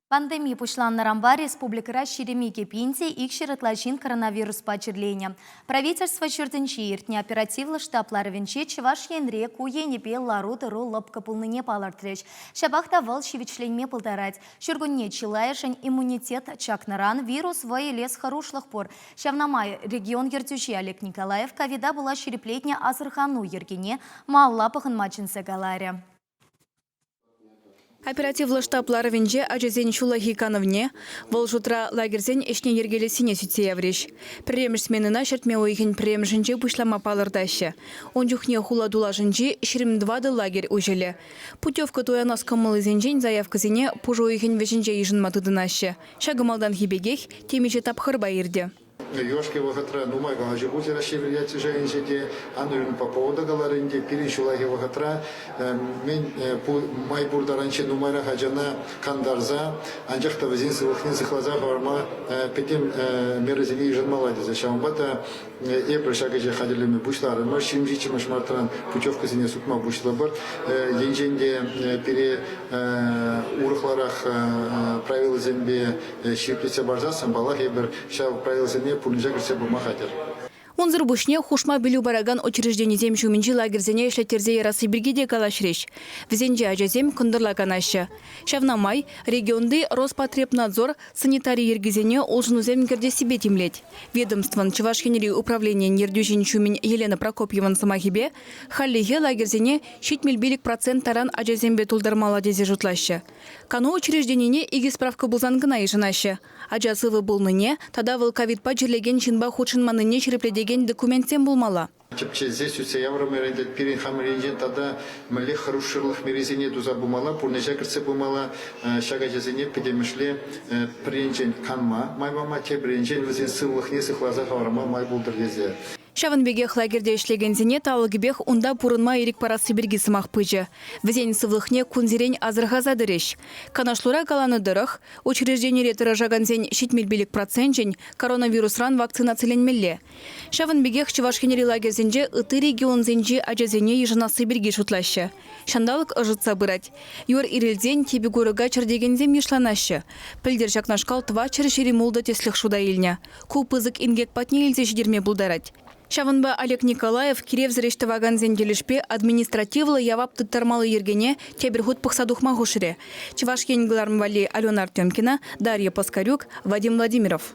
Пандеми пуҫланнӑранпа республикӑра 22 пин те 200 ытла ҫын коронавируспа чирленӗ. Правительство ҫуртӗнче иртнӗ оперативлӑ штаб ларӑвӗнче Чӑваш Енре ку енӗпе лару-тӑру лӑпкӑ пулнине палӑртрӗҫ. Ҫапах та вӑл ҫивӗчленме пултарать. Ҫуркунне чылайӑшӗн иммунитет чакнӑран вирус вӑй илес хӑрушлӑх пур. Ҫавна май регион ертӳҫи Олег Николаев ковида пула ҫирӗплетнӗ асӑрхану йӗркине малалла пӑхӑнма чӗнсе каларӗ. Оперативлӑ штаб ларӑвӗнче ачасен ҫуллахи канӑвне, вӑл шутра лагерьсен ӗҫне йӗркелессине сӳтсе яврӗҫ. Пӗрремӗш сменӑна ҫӗртме уйӑхӗн пӗрремӗшӗнче пуҫлама палӑртаҫҫӗ. Ун чухне хула тулашӗнчи 24 лагерь уҫӑлӗ. Путевка туянас кӑмӑллисенчен заявкӑсене пуш уйӑхӗн вӗҫӗнче йышӑнма тытӑнаҫҫӗ. Ҫакӑ малтанхи пекех темиҫе тапхӑрпа иртӗ. Юлашки вӑхӑтра нумай калаҫу пулчӗ Раҫҫей Федераци шайӗнче те. Андрей Попова та каларӗ ӗнтӗ, пирӗн ҫуллахи вӑхӑтра мӗн май пур таранччен нумайрах ачана кантарса, анчах та вӗсен сывлӑхне сыхласа хӑварма пӗтӗм мерӑсене йышӑнмалла тесе. Ҫавӑнпа та эпир ҫак ӗҫе хатӗрлеме пуҫларӑмӑр. 27 мартран путевкӑсене сутма пуҫлӑпӑр. Енчен те пире урӑхларах правилӑсемпе ҫирӗплетсе парсассӑн, паллах, эпир ҫав правилӑсене пурнӑҫа кӗртсе пыма хатӗр. Унсӑр пуҫне хушма пӗлӳ паракан учрежденисем ҫумӗнчи лагерьсене ӗҫлеттерсе ярасси пирки те калаҫрӗҫ. Вӗсенче ачасем кӑнтӑрла канаҫҫӗ. Ҫавна май регионти Роспотребнадзор санитари йӗркисене улшӑнусем кӗртессипе тимлет. Ведомствӑн Чӑваш Енри управленийӗн ертӳҫин ҫумӗн Елена Прокопьеван сӑмахӗпе, хальлӗхе лагерьсене 75% таран ачасемпе тултармалла тесе шутлаҫҫӗ. Кану учрежденине икӗ справка пулсан кӑна йышӑнаҫҫӗ. Ача сывӑ пулнине тата вӑл ковидпа чирлекен ҫынпа хутшӑнманнине ҫирӗплетекен документсем пулмалла. Тӗпчесе сӳтсе яврӑмӑр ӗнтӗ пирӗн хамӑр енчен тата мӗнле хӑрушсӑрлӑх мерисене туса пымалла, пурнӑҫа кӗртсе пымалла. Ҫак ачасене пӗтӗмӗшле пӗр енчен канма май пама, тепӗр енчен вӗсен сывлӑхне сыхласа хӑварма май пултӑр тесе. Ҫавӑн пекех лагерьте ӗҫлекенсене талӑкӗпех унта пурӑнма ирӗк парасси пирки сӑмах пычӗ. Вӗсен сывлӑхне кунсерен асӑрхаса тӑрӗҫ. Канашлура каланӑ тӑрӑх, учрежденире тӑрӑшакансен 75 проценчӗн коронавирусран вакцинациленмелле. Ҫавӑн пекех Чӑваш Енри лагерьсенче ытти регионсенчи ачасене йышӑнасси пирки шутлаҫҫӗ. Ҫанталӑк ӑшӑтса пырать. Юр ирӗлсен типӗ курӑка чӗртекенсем йышланаҫҫӗ. Пӗлтӗр ҫакнашкал 426 тӗслӗх шута илнӗ. Ку пысӑк инкек патне илсе ҫитерме пултарать. Ҫавӑнпа Олег Николаев киревсӗр ӗҫ тӑвакансен тӗлӗшпе административлӑ явап тыттармалли йӗркене тепӗр хут пӑхса тухма хушрӗ. Чӑваш Ен кӑларӑм валли Алена Артемкина, Дарья Паскарюк, Вадим Владимиров.